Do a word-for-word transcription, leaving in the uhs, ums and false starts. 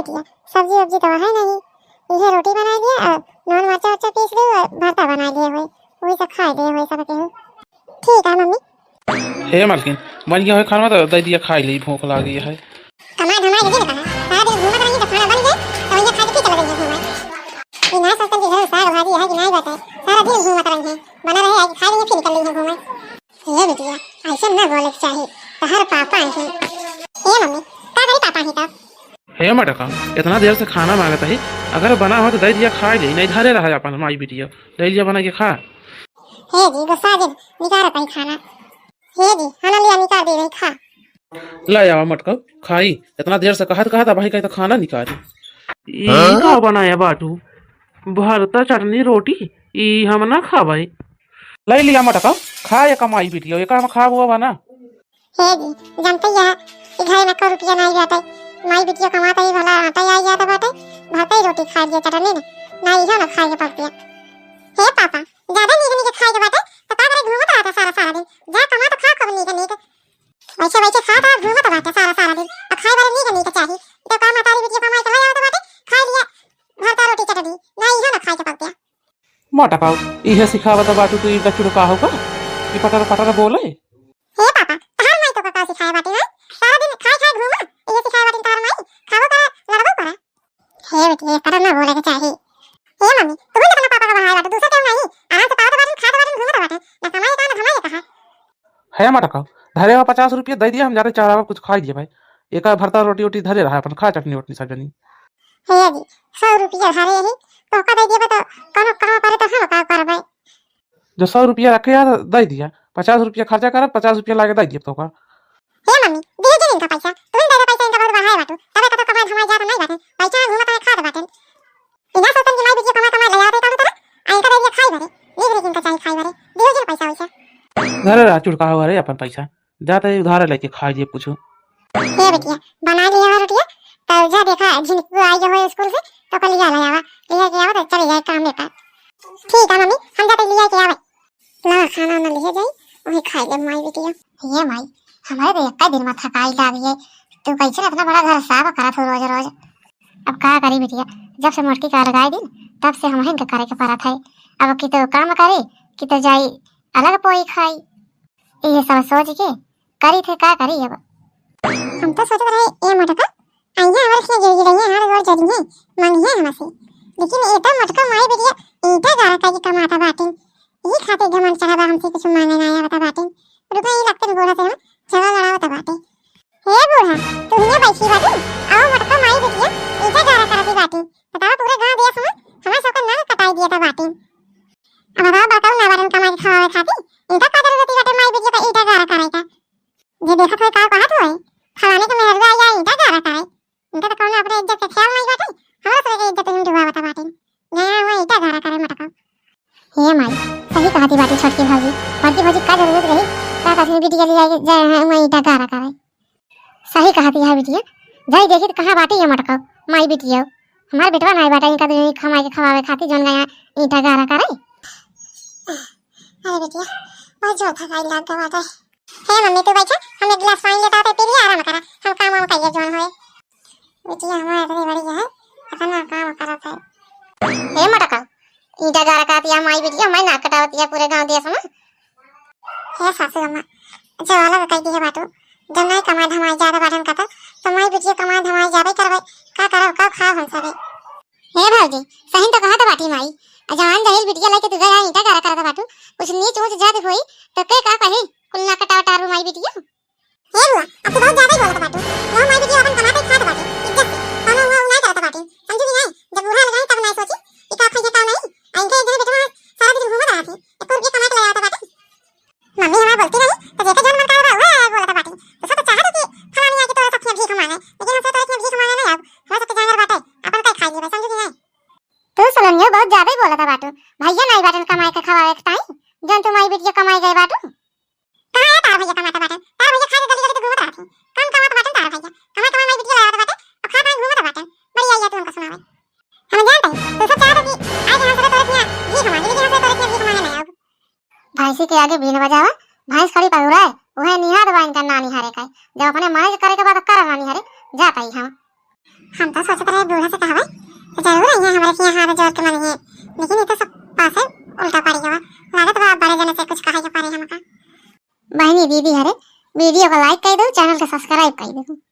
सब्जी उब्जी तो है नहीं, इहे रोटी बनाइ दिया और नून मरचा उरचा पीस दिया और भरता बनाइ दिया हुए, वही सब खाइ दिया हुए सब केहू। ठीक है मम्मी। हे मालकिन, बन गया है खाना तो दइ दिया, खाइ ली, भूख लागी है। कमाइ धमाइ के दिन कहाँ, सारा दिन घूमत रही तो खाना बन जाए तो वही खा के फिर चला जाइए घूमने। ये ना सोचते कि घर साग भाजी है कि नहीं बाटे, सारा दिन घूमत रही है, बना रहे आज खा लिए फिर निकल ली है घूमने। हे बिटिया, ऐसे ना बोले के चाही, तोहर पापा है। ए मम्मी, का करी पापा ही तब? हे मटका, इतना देर से खाना मांगत ही, अगर बना हो तो दइ दिया खाइ ले, नहीं धरे रहा अपन माई बिटिया, दइ दिया बना के खा। हे जी, गुस्सा जिन, निकाल अपन खाना। हे जी, खाना लिया निकाल दे रही खा। ले आवा मटका, खाई, इतना देर से कहत कहत अब भाई कहीं तो खाना निकाली। ई हाँ? का बनाया बाटू? भरता चटनी रोटी, ई हम ना खाबै। लइ लिया मटका, खा ये कमाई बिटिया, एका हम खाब वो बना। हे जी, जानते ही है कि घरे में एको रुपया नहीं रहता। माई बिटिया कमाता ही भला आटा ही आई जाता बाटे, भरता ही रोटी खाइ लिया चटनी ना, ना इहो ना खाइ के पड़ती है। हे पापा, ज्यादा नीक नीक खाइ के बाटे, तो का करे घूमत रहता सारा सारा दिन? जा कमा तो खा खूब नीक नीक। वैसे वैसे खा तो घूमत बाटे सारा सारा दिन, आ खाइ वाले नीक नीक चाही। तो का मतारी बिटिया कमाई के ले आवत बाटे, खाइ लिया भरता रोटी चटनी, ना इहो ना खाइ के पड़ती है। मोटा पाऊ, इहे सिखावत बाटू तू ई बच्चू का हो का? ई पटर पटर बोले? हे पापा, तहार माई तो का सिखाए बाटी ना? सारा दिन खाए खाए घूमा, इहे सिखाए बाटी तहार माई? खाबो का, लड़बो करा। हे बेटी, ये तरह ना बोले के चाही। हे मम्मी, तू ही अपना पापा का बहाए बाटू, दूसरा क्यों नहीं? आराम से पावत बाटी, खात बाटी, घूमत बाटी, ना कमाई का, ना धमाई का। हे मटका, धरे हुआ पचास रुपया दइ दिया, हम जाते चाह रहा कुछ खाइ दिया भाई। एका भरता रोटी वोटी धरे रहा, अपन खा चटनी वटनी सब जनी। हे जी, सौ रुपया धरे ही, तोहका दइ दिया तो कौनो काम करे तो हम का करबै? जो सौ रुपया रखे यार, दइ दिया, पचास रुपया खर्चा करब, पचास रुपया लाके दइ दिया तोहका। हे मम्मी, दिहे जिन इनका पैसा, तू ही दे दे पैसा, इनका बहुत बहाए बाटू, तबे कतो कमाए धमाए जात नहीं बाटे, पैसा घूमत है खात बाटे। इना सोचन कि माई बिटिया कमा कमा ले आते कानू तरह, आ इनका दे दिया खाई भरे, नीक नीक इनका चाही खाई भरे, दिहे जिन पैसा वैसा। घरे रहा चुड़का हो घरे अपन पैसा, जाते ही उधार लेके खाइ लिए कुछ। हे बिटिया, बना लिया हो रोटिया, तो जा देखा झिनकू आई हो स्कूल से, तो कल लिया ले आवा, लिया के आवा तो चले जाए काम में पर। ठीक है मम्मी, हम जाते लिया के आवे। ला खाना ना लिहे जाई, वही खाइ ले माई बिटिया। ये माई, हमारे तो एक दिन में थकाई लाग गई, तू कैसे इतना बड़ा घर साफ करत हो रोज रोज? अब का करी बिटिया, जब से मोटकी का लगाई दिन, तब से हम इनके करे के पड़त है। अब कि तो काम करी, कि तो जाई अलग पोई खाई। ये सब सोच के करी थे का करी अब। हम तो सोचत रहे, ए मोटका, आइया हमारे खेत जरी रही है, हमारे गोर जरी है, मांगी है हमसे। लेकिन ये तो मोटका माई बिटिया ईंटा गारा का के कमाता बाटे। ये खातिर घमंड चढ़ा बा हमसे कुछ मांगे ना आया बता बाटे। रुका ये लगते बूढ़ा से हम झगड़ा लड़ावता बाटे। हे बूढ़ा, तू हियां बैठी बाटे? आओ मोटका माई बिटिया ईंटा गारा करती बाटे। बताओ पूरे गांव देश में हमारे सबका नाक कटाई दिया था बाटे। अब बताओ बताओ ना बाटन कमाई खावे खातिर। इनका का जरूरत बाटे माई बिटिया का ईंटा गारा करे का? जे देखत होए का कहत होए, फलाने के मेहरुआ या ईंटा गारा करे। इनका तो कौनो अपने इज्जत के ख्याल नहीं बाटे, हमरा सब के इज्जत ही डुबावता बाटे। गया हुआ ईंटा गारा करे मटका। हे माई, सही कहती बाटी छोटकी भौजी। बड़की भौजी का जरूरत रही, का कहती बिटिया ले आई जाए हैं हुआ ईंटा गारा करे। सही कहती है बिटिया, जाई देखी तो कहाँ बाटी ये मटका, माई बिटिया। हमार बेटवा नहीं बाटा इनका दुनिया कमाई के खवावे खातिर जौन गया ईंटा गारा करे। अरे बिटिया, बहुत जोर थकाई लाग गवा बाटे। हे मम्मी, तू बैठा, हम एक गिलास पानी लेता आते, पी लिया, आराम करा, हम काम वाम करिए जौन होए। बिटिया हमारे इतनी बड़ी है, अपना काम करत है। हे मटका, ईंटा गारा का दिया माई बिटिया, माई नाक कटावत दिया पूरे गांव देश में। हे सासू अम्मा, जो अलग कह दी है बाटू, जब नहीं कमाई धमाई ज्यादा बाटन का तो, तो माई बिटिया कमाई धमाई ज्यादा ही करवाई, का करो, का खाओ हम सभी। हे भौजी, सही तो कहत बाटी माई, आ जवान जहील बिटिया लेके तू गया ईंटा गारा करत बाटू, कुछ नीच ऊंच जात होई, तो के का कही, कुल नाक कटावत आरू माई बिटिया। हे बुआ, अब तू बहुत ज्यादा ही बोलत बाटू। वो माई बिटिया अपन कमाते खात बाटे, इज्जत से। कौनो हुआ उ नहीं करत बाटे। समझू कि नहीं? जब बूढ़ा लगाई तब नहीं सोची कि का खाइए का नहीं। आ इनके एक जने बेटवा सारा दिन घूमत रहत है। एक रुपया कमा के ले आवत बाटे। मम्मी हमार बोलती रही, तो जेके जौन मन का बा, उहे बोलत बाटे। तो सब तो चाहत कि फलानी आके तोरा सब भीख मांगे, लेकिन हम सब तोरा भीख मांगे नहीं आब। हमार सबके जांगर बाटे, अपन कई खाई लेबे, समझू कि नहीं? तू सलोनिया बहुत ज्यादा ही बोलत बाटू। भैया नहीं बाटन कमाए के खवावे के ताई, जौन तू माई बिटिया कमाए गए बाटू। कहाँ है तार भैया कमाता बाटन? तार भैया खाली गली गली तो घूमत रहत हैं। कम कमात बाटन तार भैया। कमाई कमाई माई बिटिया लगावत बाटे, और खा खाई घूमत बाटन। बड़ी आइया तू हमका सुनावे। हम जानते हैं, तू सब चाहत हो कि आज यहाँ से तोरे यहाँ भीख मांगी, लेकिन हम तोरे यहाँ भीख मांगे ना आउब। भैंसी के आगे बीन बजावा, भैंस खड़ी पगुराए, उहे निहार बा इनका ना निहारे का। जब अपने माई के करे के बाद करा ना निहारे, जाता ही हम। हम तो सोचत रहे बूढ़ा से कहबे, तो जरूर अइहे हमरे के यहाँ हाथ जोर के मनिहे, लेकिन ई तो सब पासे उल्टा पड़ी गवा। लागत बा बड़े जने से कुछ कहे के पड़े हमका। बहिनी दीदी हरे, video को like कइ देउ, channel के subscribe कइ देउ।